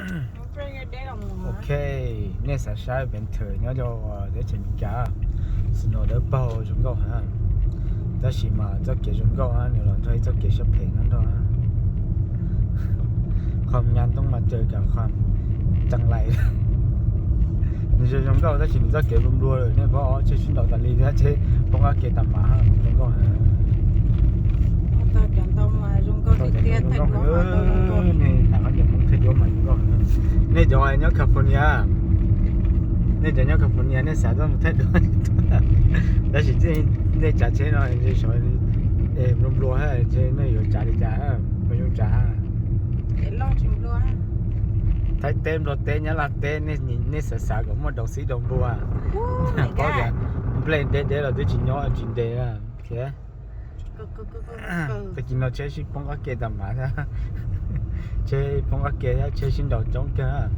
Ok, nej xav saib Venter nyob rau teb chaws Amelikas, snow dawb paug zoo nkauj heev. Tab sis mas txoj kev zoo nkauj nws los nrog ib txoj kev siab phem nyob nrog. Qhov nyas ntoo mas ces kav qhov tsees lais. Nws zoo zoo nkauj tab sis nws txoj kev nplua nplua lawm, nej paub, tsheb sib ntaus tas li thiab tsheb poob qab ke tas mam zoo nkauj heev. Nej hnav qhov niag Hmoob thaij duab mas zoo nkauj heev. Nej cov nyob California, nej cov nyob California nej xav tuaj mus thaij duab, tab sis nej tsav tsheb no sav nplua nplua, nej yuav tsav li cas, nplua zoo tsav. Thaib teb, Nplog teb, Nyab Laj teb, nej xav xav kom muaj dau xib dau nplua, paub tias nplej deb deb los twb tsis nyob tsis ntev. Tag kis no tsheb sib poob qab ke tas mam thiab, tsheb poob qab ke thiab tsheb sib ntaus coob kawg.